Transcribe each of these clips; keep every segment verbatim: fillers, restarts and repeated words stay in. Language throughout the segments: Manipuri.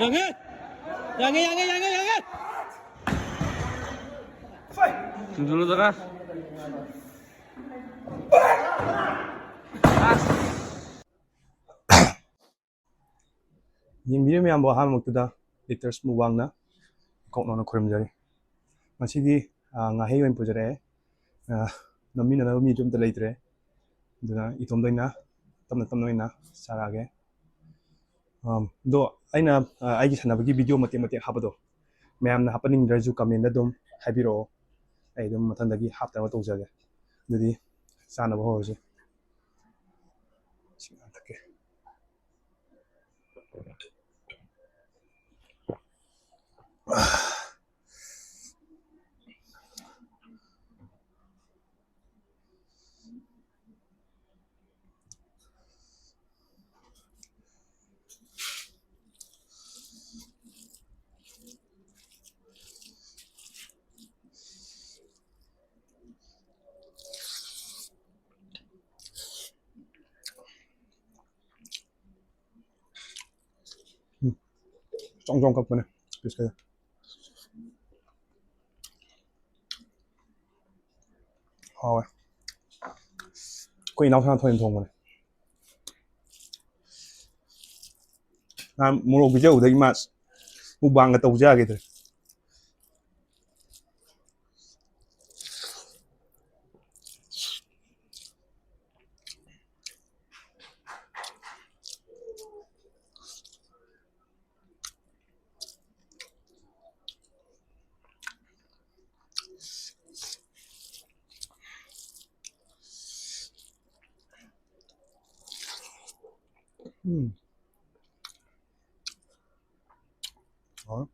ꯌꯥꯡꯉꯦ, ꯌꯥꯡꯉꯦ, ꯌꯥꯡꯉꯦ, ꯌꯥꯡꯉꯦ, ꯌꯥꯡꯉꯦ꯫ ꯆꯨꯝꯁꯤꯜꯂꯨꯗꯅ꯫ ꯑꯁ꯫ ꯌꯦꯡꯕꯤꯔꯤꯕ ꯃꯌꯥꯝꯕꯨ ꯑꯍꯥꯟꯕꯃꯛꯇꯗ ꯂꯤꯇꯔꯁ ꯃꯨꯛꯕꯥꯡꯅ ꯏꯀꯧꯅꯅ ꯈꯨꯔꯨꯝꯖꯔꯤ꯫ ꯉꯁꯤꯗꯤ, ꯑ, ꯉꯥꯍꯩ ꯑꯣꯏꯅ ꯄꯨꯖꯔꯛꯑꯦ꯫ ꯑ, ꯅꯝꯃꯤꯟꯅꯅꯕ ꯃꯤꯁꯨ ꯑꯝꯇ ꯂꯩꯇ꯭ꯔꯦ꯫ ꯑꯗꯨꯅ ꯏꯇꯣꯝꯗ ꯑꯣꯏꯅ ꯇꯞꯅ ꯇꯞꯅ ꯑꯣꯏꯅ ꯆꯥꯔꯛꯑꯒꯦ꯫ ꯑꯝ, ꯑꯗꯣ ꯑꯩꯅ, ꯑ, ꯑꯩꯒꯤ ꯁꯥꯟꯅꯕꯒꯤ ꯚꯤꯗꯤꯑꯣ ꯃꯇꯦꯛ ꯃꯇꯦꯛ ꯍꯥꯞꯄꯗꯣ ꯃꯌꯥꯝꯅ ꯍꯥꯞꯄꯟꯅꯤꯡꯗ꯭ꯔꯁꯨ ꯀꯃꯦꯟꯗ ꯑꯗꯨꯝ ꯍꯥꯏꯕꯤꯔꯛꯑꯣ꯫ ꯑꯩ ꯑꯗꯨꯝ ꯃꯊꯪꯗꯒꯤ ꯍꯥꯞꯇꯅꯕ ꯇꯧꯖꯒꯦ꯫ ꯑꯗꯨꯗꯤ ꯆꯥꯅꯕ ꯍꯧꯔꯁꯤ꯫ ꯏꯁꯤꯡ ꯍꯥꯟꯅ ꯊꯛꯀꯦ꯫ ꯎꯝ꯫ ꯆꯥꯎ ꯆꯥꯎ ꯀꯛꯄꯅꯦ ꯄꯤꯁꯀꯁꯦ꯫ ꯍꯥꯎꯋꯦ꯫ ꯑꯩꯈꯣꯏ ꯏꯅꯥꯎꯁꯥꯅ ꯊꯣꯡ ꯊꯣꯡꯕꯅꯦ꯫ ꯅꯍꯥꯟ ꯃꯣꯔꯣꯛ ꯄꯤꯖꯕꯗꯒꯤ ꯃꯥ ꯃꯨꯛꯕꯥꯡꯒ ꯇꯧꯕꯁꯨ ꯌꯥꯈꯤꯗ꯭ꯔꯦ꯫ ꯎꯝ꯫ ꯍꯥꯎꯋꯦ꯫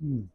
ꯎꯝ꯫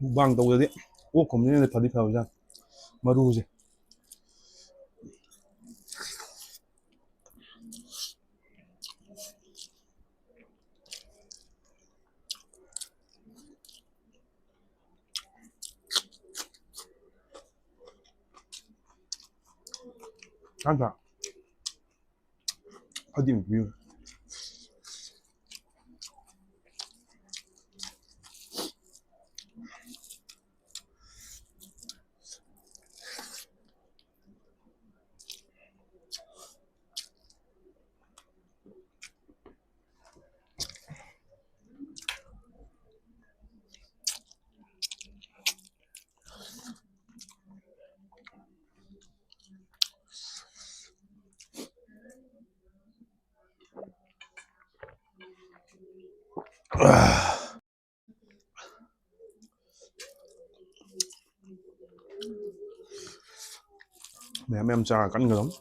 ꯃꯨꯛꯕꯥꯡ ꯇꯧꯕꯗꯗꯤ ꯑꯣꯛꯀꯨꯝꯕꯁꯤꯅ ꯐꯗꯤ ꯐꯕꯖꯥꯠꯅꯤ꯫ ꯃꯔꯨꯁꯦ꯫ ꯆꯥꯗ꯭ꯔꯥ? ꯐꯗꯤ ꯑꯃꯨꯛ ꯄꯤꯌꯨ꯫ ꯃꯌꯥꯝ ꯃꯌꯥꯝ ꯆꯥꯔ ꯀꯟꯒꯗꯕꯅꯤ꯫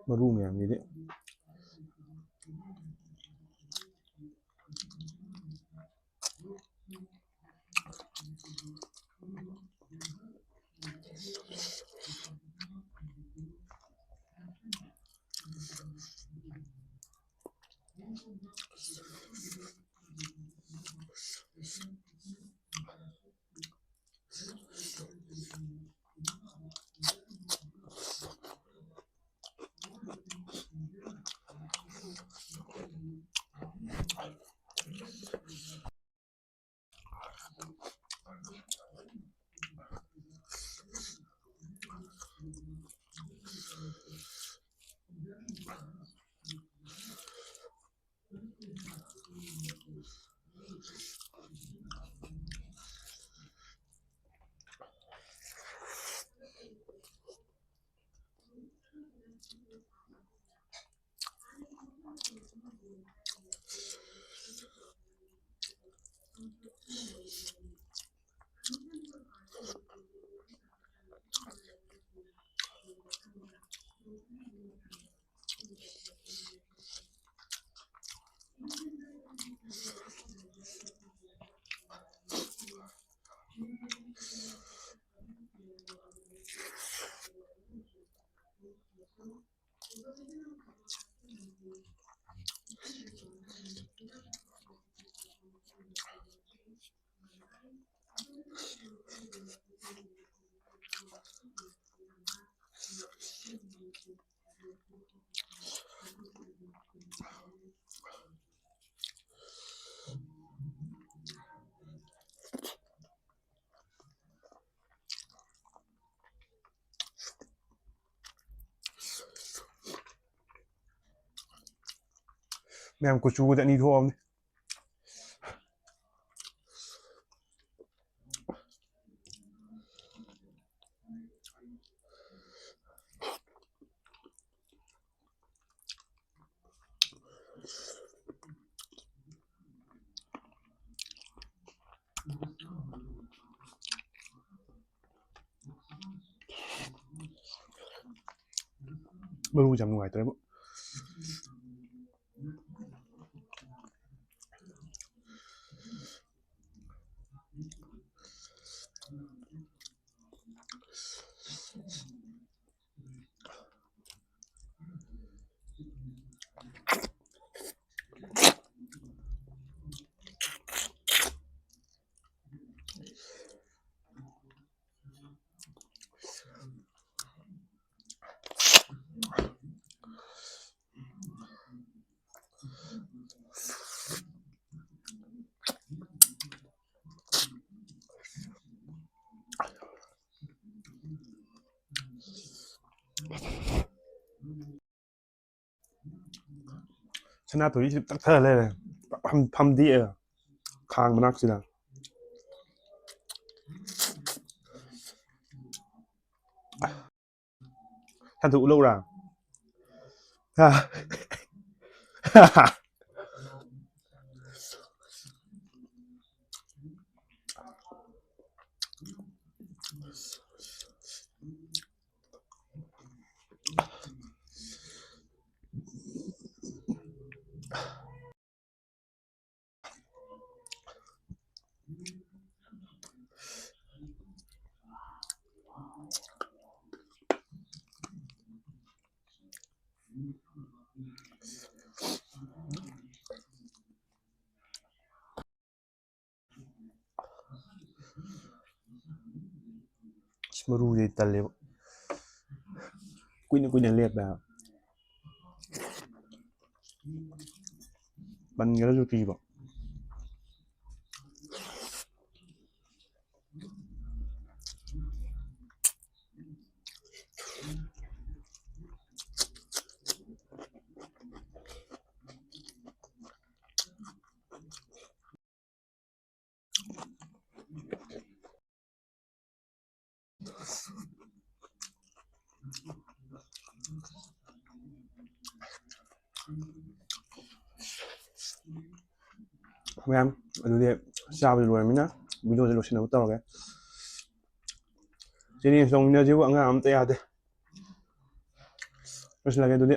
ꯃꯔꯨ ꯃꯌꯥꯝꯁꯤꯗꯤ꯫ ꯃꯌꯥꯝ ꯀꯨꯆꯨꯒꯗꯤ ꯑꯅꯤ ꯊꯣꯛꯑꯕꯅꯤ꯫ ꯃꯔꯨꯁꯦ ꯌꯥꯝ ꯅꯨꯡꯉꯥꯏꯇ꯭ꯔꯦꯕ꯫ ꯁꯅꯥꯊꯣꯏꯁꯤ ꯇꯛꯊꯔ ꯂꯩꯔꯦ꯫ ꯐꯝ-, ꯐꯝꯗꯦꯛꯑꯦ ꯈꯥꯡ ꯃꯅꯥꯛꯁꯤꯗ꯫ ꯁꯟꯗꯣꯛ ꯎꯠꯂꯛꯎꯔꯥ? ꯍꯥ? ꯑꯁ, ꯃꯔꯨꯁꯦ ꯇꯜꯂꯦꯕ꯫ ꯀꯨꯏꯅ ꯀꯨꯏꯅ ꯂꯦꯞꯄꯦ ꯍꯥꯏꯕ꯫ ꯄꯟꯒꯔꯁꯨ ꯀꯤꯕ꯫ ꯃꯌꯥꯝ ꯑꯗꯨꯗꯤ ꯆꯥꯕꯗꯤ ꯂꯣꯏꯔꯃꯤꯅ ꯚꯤꯗꯤꯑꯣꯁꯦ ꯂꯣꯏꯁꯤꯟꯅꯕ ꯇꯧꯔꯒꯦ꯫ ꯆꯦꯅꯤ ꯆꯣꯡꯃꯤꯟꯅꯁꯤꯕꯨ ꯑꯉꯥꯡ ꯑꯝꯇ ꯌꯥꯗꯦ꯫ ꯂꯣꯏꯁꯤꯜꯂꯒꯦ ꯑꯗꯨꯗꯤ꯫